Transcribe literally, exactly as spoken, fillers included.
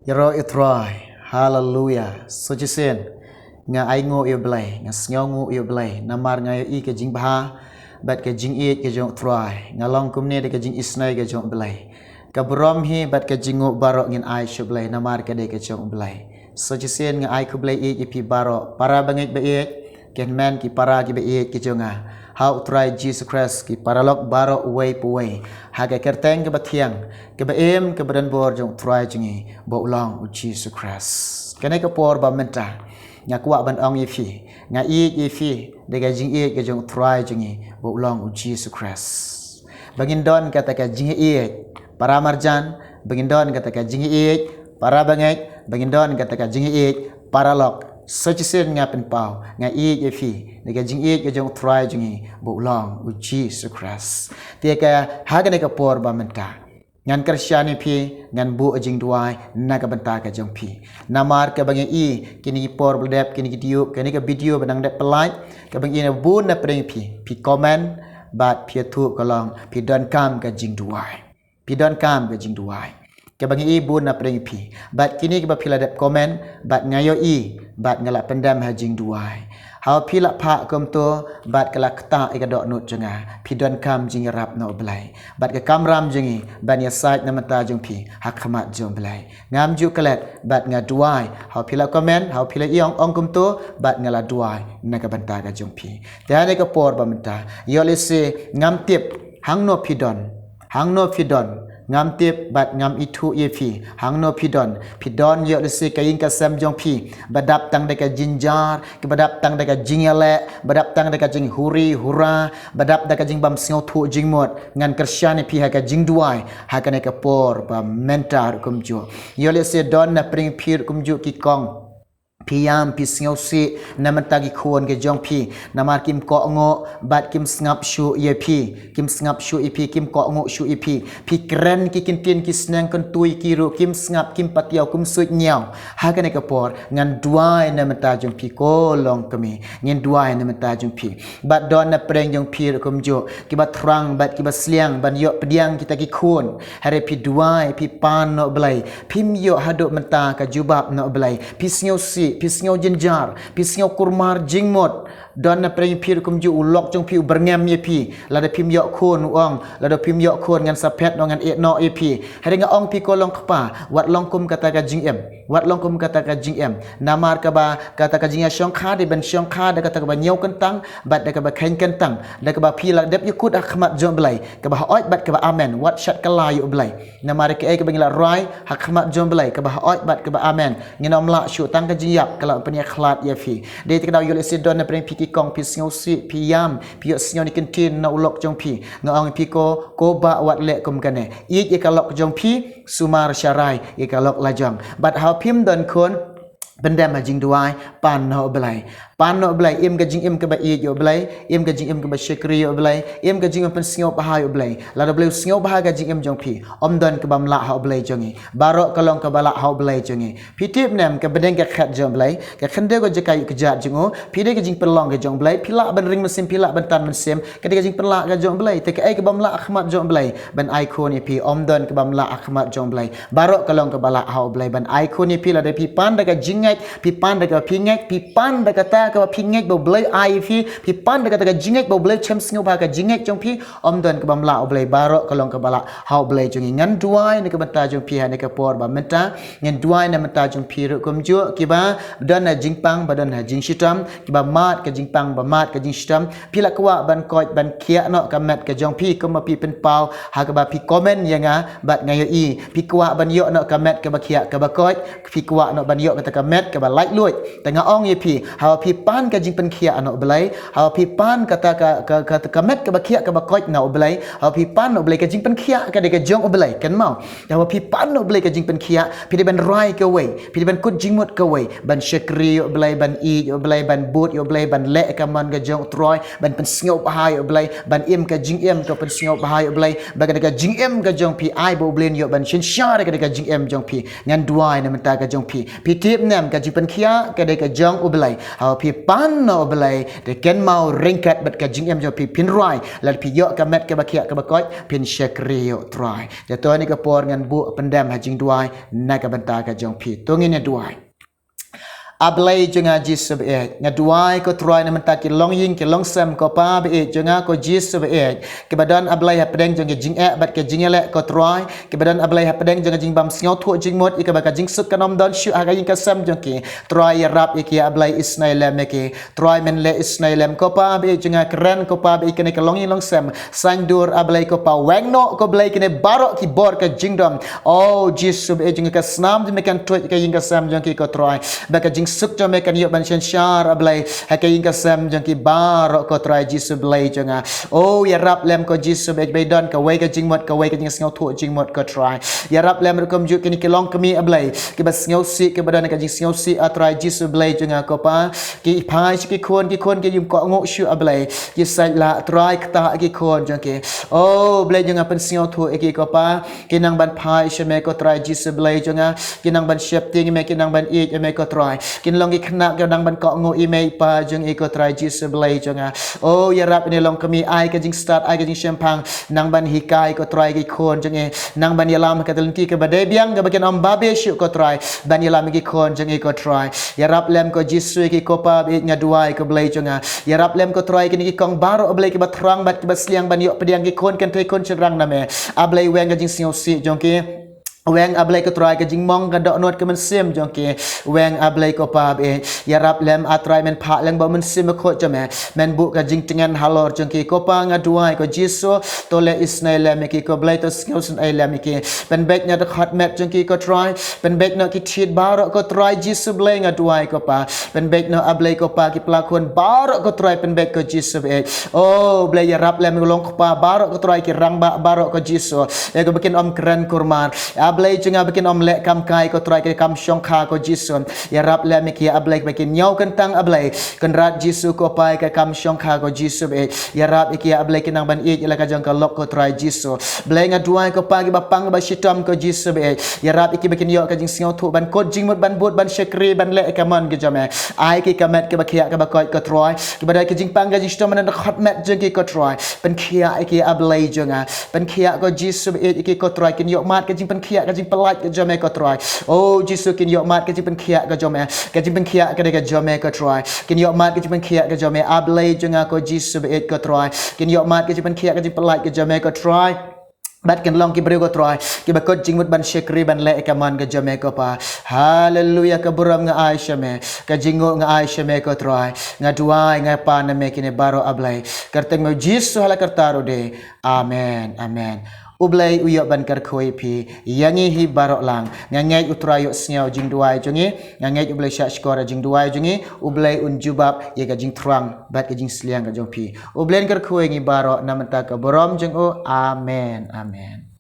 Ïaroh ïa u Trai. Haleluya. Sa shisien nga ainguh ïa u Blei, nga sngewnguh ïa u Blei namar nga ïohi ka jingbha bad ka jingïeit ka jong u Trai. Nga long kumne da ka jingisynei ka jong u Blei. Ka burom hi bad ka jingnguh baroh ngin ai sha u Blei namar ka dei ka jong u Blei. Sa shisien nga ai khublei ïeit ïa phi baroh, para bangeit baieit, ki hynmen ki para ki baieit ki jong nga ha u Trai Jisu Khrist, ki paralok baroh uwei pa uwei, ha ka kyrteng kaba thiang, kaba im, kaba donbor jong u Trai jong ngi, ba u long u Jisu Khrist. Kane ka por ba mynta nga kwah ban ong ïa phi, nga ïeit ïa phi da ka jingïeit ka jong u Trai jong ngi, ba u long u Jisu Khrist. Ba ngin don kata ka jingïeit para marjan, ba ngin don kata ka jingïeit para bangeit, ba ngin don kata ka jingïeit paralok. Sa shisien nga pynpaw, nga ïeit ïa phi da ka jingïeit ka jong u Trai jong ngi, ba u long u Jisu Khrist. Te ka, ha kane ka por ba mynta ngan kyrshan ïa phi, ngan buh jingduwai na ka bynta ka jong phi. Namar kaba ngi i kine ki por ba la dep, kine ki diu, kane ka video ba nang dep pynlait, kaba ngi i na bun na pdeng phi, phi comment bad phi ïathuh ka long phi donkam ka jingduwai. Phi donkam ka jingduwai. Kaba ngi i bun na pdeng phi bad kine kiba phi la dep comment, bad nga ïohi bad nga la pyndem ha jingduwai. Haba phi la phah kumto bad ka la ktah ïa ka dohnud jong nga, phi donkam jingïarap na u Blei. Bad ka kamram jong ngi ban ïasaid na bynta jong phi ha khmat jong u Blei. Ngam ju klet bad nga duwai. Haba phi la comment, haba phi la ïong ong kumto, bad nga la duwai na ka bynta ka jong phi. Te ha kane ka por ba mynta, ïoh lehse ngam tip hangno phi don. Hangno phi don, ngam tip bad ngam ithuh ïa phi hangno phi don. Phi don ïoh lehse ka ïing ka sem jong phi ba dap tang da ka jynjar, kiba dap tang da ka jingïaleh, ba dap tang da ka jinghuri hura, ba dap da ka jingbym sngewthuh jingmut. Ngan kyrshan ïa phi ha ka jingduwai ha kane ka por ba mynta ruh kumjuh. Ïoh lehse don na pdeng phi ruh kumjuh ki kong, phi ïam, phi sngewsih na bynta ki khun ki jong phi, namar kim kohnguh bad kim sngap shuh ïa phi, kim sngap shuh ïa phi, kim kohnguh shuh ïa phi. Phi kren ki kyntien ki sneng kyntu ïa ki ruh, kim sngap, kim patiaw, kim suidñiaw. Ha kane ka por ngan duwai na bynta jong phi ko longkmie, ngin duwai na bynta jong phi. Bad don na pdeng jong phi ruh kumjuh kiba thrang bad kiba sliang ban ïoh pdiang kita ki khun. Hynrei phi duwai, phi pan na u Blei, phim ïoh haduh mynta ka jubab na u Blei. Phi sngewsih, phi sngew jynjar, phi sngew kurmar jingmut. Don na pdeng phi ruh kumjuh u lok jong phi u byrngem ïa phi. Lada phim ïoh khun u ong, lada phim ïoh khun ngan sa phet noh, ngan ïeh noh ïa phi. Hynrei nga ong phi ko longkpa, wat long kum kata ka jingim. Wat long kum kata ka jingim. Namar kaba kata ka jingïashongkha dei ban shongkha da kata kaba ñiew kyntang bad da kaba kheiñ kyntang, da kaba phi la dep ïakut ha khmat jong u Blei, kaba hooid bad kaba amen. Wat shat kylla ïa u Blei. Namar kaei kaba ngi la rai ha khmat jong u Blei, kaba hooid bad kaba amen, ngin ym lah shuh. Tang ka jingïap ka la pynïakhlad ïa phi. Dei te ka daw ïoh lehse don na pdeng phi ki kong, phi sngewsih, phi ïam, phi ïohsngew na ki kyntien na u lok jong phi. Nga ong ïa phi ko, ko bah, wat leh kum kane. Ïeit ïa ka lok jong phi, sumar sharai ïa ka lok lajong. Bad haba phim don khun, pyndem ha jingduwai, pan na u Blei. Pan na u Blei, im ka jingim kaba ïeit ïa u Blei, im ka jingim kaba shakri ïa u Blei, im ka jingim pynsngewbha ïa u Blei. Lada u Blei u sngewbha ka jingim jong phi, ym don kabym lah ha u Blei jong ngi. Baroh ka long kaba lah ha u Blei jong ngi. Phi tip ne em, ka bneng ka khet jong u Blei, ka khyndew ka jaka ïuh kjat jong u. Phi dei ka jingpynlong ka jong u Blei, phi lah ban ring mynsiem, phi lah ban tan mynsiem, ka dei ka jingpynlah ka jong u Blei. Te kaei kabym lah ha khmat jong u Blei ban ai khun ïa phi, ym don kabym lah ha khmat jong u Blei. Baroh ka long kaba lah ha u Blei ban ai khun ïa phi. Lada phi pan da ka jingngeit, phi pan da kaba phi ngeit, phi pan da kata kaba phi ngeit ba u Blei ai ïa phi, phi pan da kata ka jingngeit ba u Blei u shem sngewbha ka jingngeit jong phi, ym don kabym lah ha u Blei. Baroh ka long kaba lah ha u Blei jong ngi. Ngan duwai na ka bynta jong phi ha kane ka por ba mynta. Ngan duwai na ka bynta jong phi ruh kumjuh, kiba don ha jingpang, ba don ha jingshitom, kiba mad ka jingpang, ba mad ka jingshitom. Phi la kwah ban koit, ban khiah noh ka met ka jong phi, kumba phi pynpaw ha kaba phi comment ïa nga, bad nga ïohi. Phi kwah ban ïoh noh ka met kaba khiah kaba koit, phi kwah noh ban ïoh kata ka met kaba laitluid. Te nga ong ïa phi, haba phi pan ka jingpynkhiah na u Blei, haba phi pan kata ka, ka, ka, ka met kaba khiah kaba koit na u Blei, haba phi pan na u Blei, ka jingpynkhiah ka dei ka jong u Blei, kynmaw. Haba phi pan na u Blei ka jingpynkhiah, phi dei ban rai kawei, phi dei ban kut jingmut kawei, ban shakri ïa u Blei, ban ïeit ïa u Blei, ban bud ïa u Blei, ban leh ka mon ka jong u Trai, ban pynsngewbha ïa u Blei, ban im ka jingim ka pynsngewbha ïa u Blei, ba ka dei ka jingim ka jong phi, ai ba u Blei un ïoh ban synshar ïa ka dei ka jingim jong phi. Ngan duwai na ka bynta ka jong phi. Phi tip ne em, ka jingpynkhiah ka dei ka jong u Blei. Haba Phi pan noh Blei, da kynmaw ryngkat bad ka jingim jong phi, phin rwai, lada phi ïoh ka met kaba khiah kaba koit, phin shakri ïa u Trai. Te to ha kane ka por ngan buh pyndem ha jingduwai na ka bynta ka jong phi. To ngin ïa duwai. A Blei jong nga Jisu ba ïeit, nga duwai ko Trai na ka bynta ki longïing ki longsem ko Pa ba ïeit jong nga ko Jisu ba ïeit. Kiba don a Blei hapdeng jong ki jingeh bad ki jingïaleh ko Trai. Kiba don a Blei hapdeng jong ki jingbym sngewthuh jingmut, ïa kaba ka jingsuk kan ym don shuh ha ka ïing ka sem jong ki. Trai ïarap ïa ki a Blei, isynei lem ïa ki. Trai men leh isynei lem ko Pa ba ïeit jong nga, kren ko Pa ba ïeit kane ka longïing longsem. Saiñdur a Blei ko Pa, weng noh ko Blei kine baroh ki bor ka jingdom. O Jisu ba ïeit jong nga, ka snam jong me kan tuid ha ka ïing ka sem jong ki ko Trai. Ba ka jingsuk jong me kan ïoh ban synshar a Blei ha ka ïing ka sem jong ki baroh ko Trai Jisu Blei jong nga. O ïarap lem ko Jisu ba ïeit, ba ïeit don kawei ka jingmut, kawei ka jingsngewthuh jingmut ko Trai. Ïarap lem ruh kumjuh kine ki longkmie a Blei, kiba sngewsih, kiba don ka jingsngewsih a Trai Jisu Blei jong nga ko Pa. Ki phai sha ki khun, ki khun kim kohnguh shuh a Blei. Ki sait lah Trai, ktah ki khun jong ki. O Blei jong nga, pynsngewthuh ïa ki ko Pa. Kin nang ban phai sha me ko Trai Jisu Blei jong nga. Kin nang ban sheptieng ïa me, kin nang ban ïeit ïa me ko Trai. Kin long ki khynnah kiba nang ban kohnguh ïa me i Pa jong i ko Trai Jisu Blei jong nga. O ïarap ïa kine longkmie, ai ka jingstad, ai ka jingshemphang. Nang ban hikai ko Trai ki khun jong i. Nang ban ïalam ha ka lynti kaba dei biang, kaba kin ym babe shuh ko Trai. Ban ïalam ïa ki khun jong i ko Trai. Ïarap lem ko Jisu ïa ki ko Pa ba ïeit, nga duwai ko Blei jong nga. Ïarap lem ko Trai kine ki kong baroh a Blei, kiba thrang bad kiba sliang ban ïoh pdiang ki khun kynthei khun shynrang na me. A Blei weng ka jingsngewsih jong ki. Weng a Blei ko Trai ka jingmong ka dohnud ka mynsiem jong ki. Weng a Blei ko Pa ba ïeit. Ïarap lem a Trai, men phah lyngba u Mynsiem Bakhuid jong me. Men buh ka jingtngen halor jong ki ko Pa, nga duwai ko Jisu. To leh isynei lem ïa ki ko Blei, to sngewsynei lem ïa ki. Pynbeit noh dkhot met jong ki ko Trai. Pynbeit noh ki thied baroh ko Trai Jisu Blei, nga duwai ko Pa. Pynbeit noh a Blei ko Pa ki pla khun baroh ko Trai, pynbeit ko Jisu ba ïeit. O Blei ïarap lem ki long kpa baroh ko Trai, ki rangbah baroh ko Jisu. Ïa kaba kin ym kren kurmar. A Blei jong nga, ba kin ym leh kam kai ko Trai, ki kam shongkha ko Jisu. Ïarap lem ïa ki a Blei ba kin ñiew kyntang a Blei. Kynrad Jisu ko Pa ïa ka kam shongkha ko Jisu ba ïeit. Ïarap ïa ki a Blei kin nang ban ïeit ïa la ka jong ka lok ko Trai Jisu. Blei nga duwai ko Pa, kiba pang ba shitom ko Jisu ba ïeit. Ïarap ïa ki ba kin ïoh ka jingsngewthuh ban kut jingmut, ban bud, ban shakri, ban leh ïa ka mon ka jong me. Ai ki ka met kaba khiah kaba koit ko Trai. Kiba dei ka jingpang ka jingshitom na dkhot met jong ki ko Trai. Pynkhiah ïa ki a Blei jong nga. Pynkhiah ko Jisu ba ïeit ïa ki ko Trai, kin ïoh mad ka jingpynkhiah ka jingpyllait ka jong me ko Trai. O Jisu, kin ïoh mad ka jingpynkhiah ka jong me. Ka jingpynkhiah ka dei ka jong me ko Trai. Kin ïoh mad ka jingpynkhiah ka jong me a Blei jong nga ko Jisu ba ïeit ko Trai. Kin ïoh mad ka jingpynkhiah ka jingpyllait ka jong me ko Trai. Bad kin long ki briew ko Trai, kiba kut jingmut ban shakri, ban leh ïa ka mon ka jong me ko Pa. Haleluia, ka burom nga ai sha me. Ka jingnguh nga ai sha me ko Trai. Nga duwai, nga pan na me kine baroh a Blei. Kyrteng me u Jisu ha la karta ruh de. Amen, amen. U Blei u ïoh ban kyrkhu ïa phi, ïa ngi hi baroh lang. Nga ngeit u Trai u ïohsngew jingduwai jong ngi. Nga ngeit u Blei u shahshkor ïa jingduwai jong ngi. U Blei un jubab ïa ka jingthrang bad ka jingsliang ka jong phi. U Blei un kyrkhu ïa ngi baroh na bynta ka burom jong u. Amen, amen.